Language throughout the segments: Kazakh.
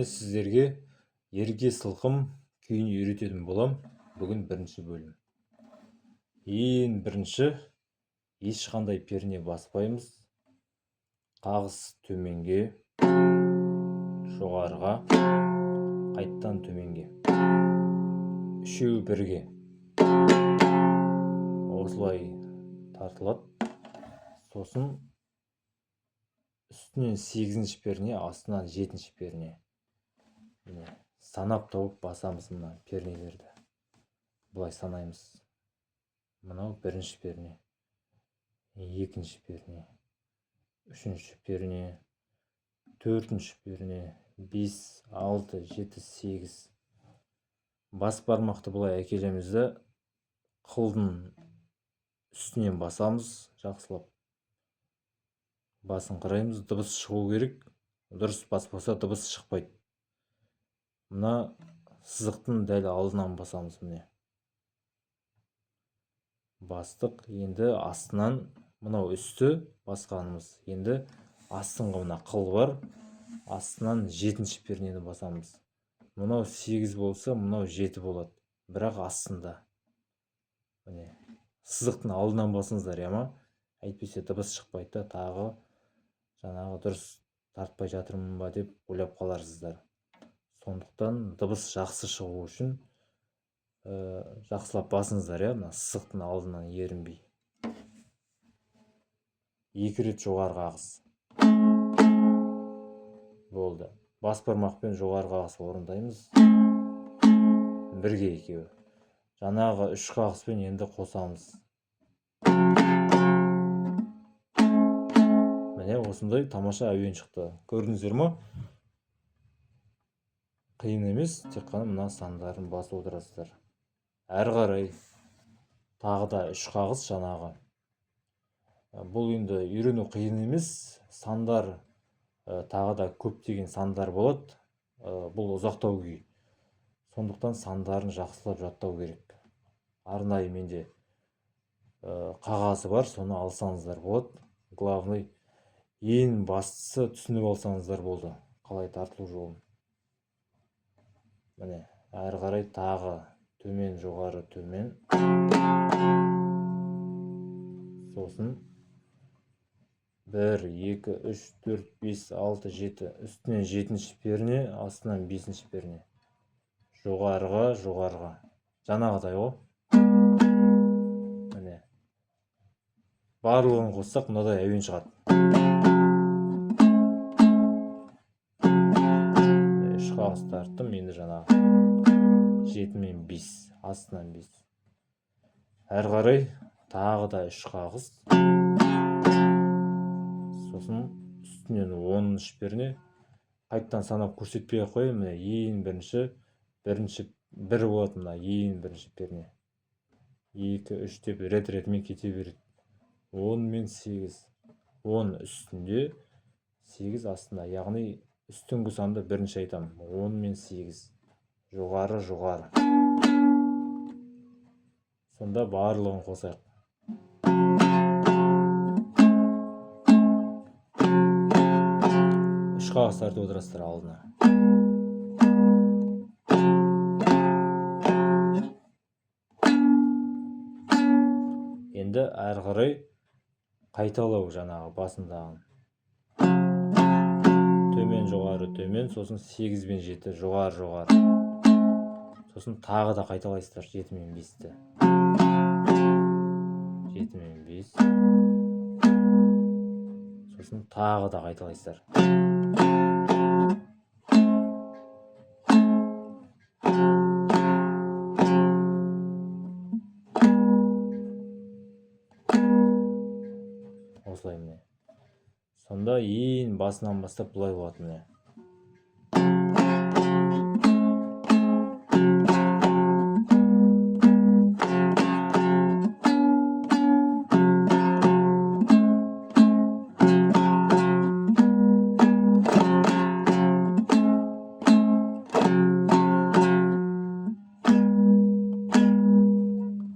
Сіздерге Ерге сылқым күйін үйрететін болам. Бүгін бірінші бөлім. Ең бірінші ешқандай перне баспаймыз. Қағыс төменге, жоғарыға, қайттан төменге. Үшеуі бірге. Осылай тартылады. Сосын үстінен 8-ші перне, астынан 7-ші перне. Міне, санап тауып басамыз мына пернелерді. Былай санаймыз. Мынау бірінші перне, екінші перне, үшінші перне, төртінші перне, 5, 6, 7, 8. Бас бармақты былай әкелеміз де, қылдың үстінен басамыз жақсылап. Басын қараймыз, дыбыс шығу керек. Дұрыс баспаса дыбыс шықпайды. Мына сызықтың дәл алдынан басамыз, міне. Бастық. Енді астынан мынау үсті басқанымыз. Енді астыңғы мына қыл бар. Астынан 7-ші пернені басамыз. Мынау 8 болса, мынау 7 болады. Бірақ астында. Міне, сызықтың алдынан басыңыздар, иә ма? Әйтпесе дыбыс шықпайды да, тағы жаңағы дұрыс тартпай жатырмын ба деп ойлап қаларсыздар. Сондықтан дыбыс жақсы шығу үшін жақсылап басыңыздар, иә, мына сызықтың алдынан ерінбей. 2 рет жоғары қағыс. Болды. Бас бармақпен жоғары қағыс орындаймыз. Бірге екеуі. Жаңағы 3 қағыспен енді қосамыз. Міне, осындай тамаша әуен шықты. Көрдіңіздер ма? Қиын емес, тек қана мына сандарын басып отырасыздар. Әрі қарай тағы да 3 қағыс жаңағы. Бұл енді үйрену қиын емес. Сандар тағы да көптеген сандар болады. Бұл ұзақтау күй. Сондықтан сандарын жақсылап жаттау керек. Арнайы менде қағазы бар, соны алсаңыздар болады. Главный, ең бастысы түсініп алсаңыздар болды, қалай тартылу жолын. Міне, әрі қарай тағы төмен, жоғары, төмен. Сосын 1, 2, 3, 4, 5, 6, 7. Үстінен 7-ші перне, астынан 5-ші перне. Жоғарыға, жоғарыға. Жаңағыдай ғой. Міне. Барлығын қоссақ, мынадай әуен шығады. 3 қағыс тарттым, енді жаңағы 7 мен 5, астынан 5. Әрі қарай тағы да 3 қағыс. Сосын үстінен 10-шы перне. Қайттан санап көрсетпей ақ қояйын. Міне, ең бірінші бір болады мына ең бірінші перне. 2, 3 деп рет-ретімен кете береді. 10 мен 8. 10 үстінде, 8 астында. Яғни үстіңгі санды бірінші айтамын. 10 мен 8. Жоғары, жоғары. Сонда барлығын қосайық. 3 қағыс тартып отырасыздар алдына. Енді әрі қарай қайталау жаңағы басындағын. Төмен, жоғары, төмен, сосын 8 мен 7, жоғары, жоғары. Сосын тағы да қайталайсыздар 7 мен 5-ті. 7 мен 5. Сосын тағы да қайталайсыздар. Осылай міне. Сонда ең басынан бастап былай болады міне.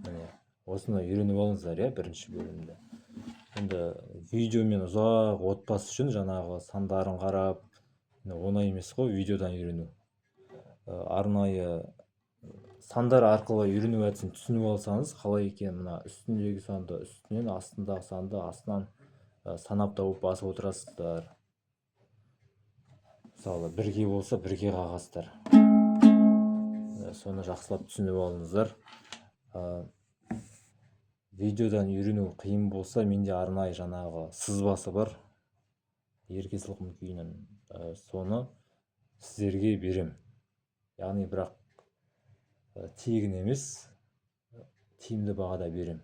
Міне, осыны үйреніп алыңыздар, иә, бірінші бөлімді. Енді видеомен ұзақ отпас үшін жаңағы сандарын қарап, Оңай емес қой видеодан үйрену. Арнайы сандар арқылы үйрену әдісін түсініп алсаңыз, қалай екен, мына үстіндегі санды үстінен, астындағы санды астынан санап тауып басып отырасыздар. Мысалы, бірге болса, бірге қағасыздар. Соны жақсылап түсініп алыңыздар. Видеодан үйрену қиын болса, менде арнайы жаңағы сызбасы бар Ерке сылқым күйінің, соны сіздерге берем. Яғни бірақ тегін емес, тиімді бағада берем.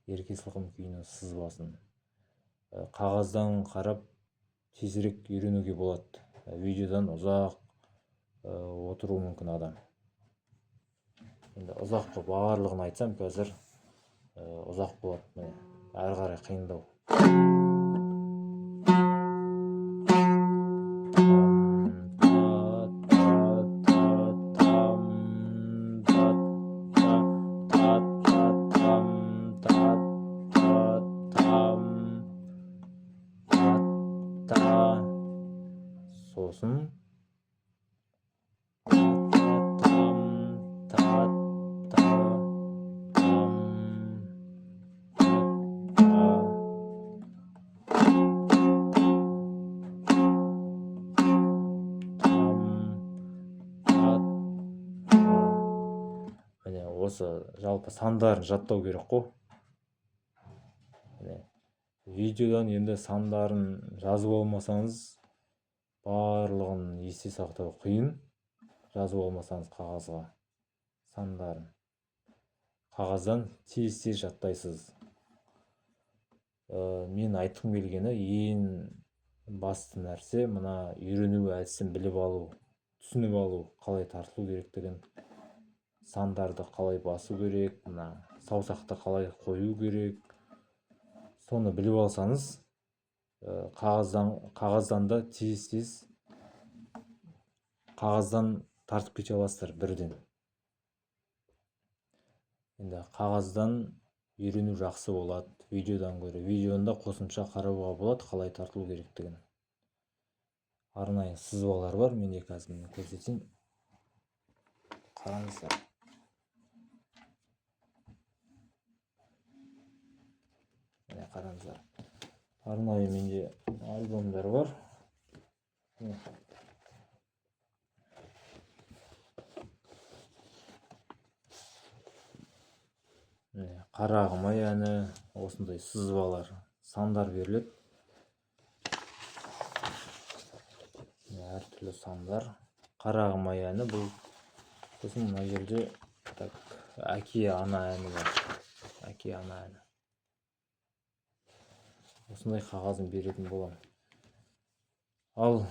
Ерке сылқым күйінің сызбасын. Қағаздан қарап тезірек үйренуге болады. Видеодан ұзақ отыруы мүмкін адам. Енді ұзақ қылып барлығын айтсам қазір ұзақ болады. Міне, әрі қарай қиындау. Сосын та та та там та там та та. Міне, осы жалпы сандарын жаттау керек қой. Міне, видеодан енді сандарын жазып алмасаңыз, барлығын есте сақтау қиын. Жазып алмасаңыз қағазға сандарын, қағаздан тез-тез жаттайсыз. Мен айтқым келгені, ең басты нәрсе мына үйрену әдісін біліп алу, түсініп алу, қалай тартылу керектігін, сандарды қалай басу керек, мына саусақты қалай қою керек. Соны біліп алсаңыз, қағаздан да тез-тез қағаздан тартып кете аласыздар бірден. Енді қағаздан үйрену жақсы болады видеодан гөрі. Видеоны да қосымша қарауға болады, қалай тартылу керектігін. Арнайы сызбалар бар, менде қазір міне көрсетейін. Қараңыздар. Міне қараңыздар. Арнайы менде альбомдар бар. Міне. Міне, Қарағым-ай әні, осындай сызбалар, сандар беріледі. Міне, әртүрлі сандар. Қарағым-ай әні бұл. Сосын мына жерде так, әке ана әні бар. Әке ана әні. Осындай қағазын беретін боламын. Ал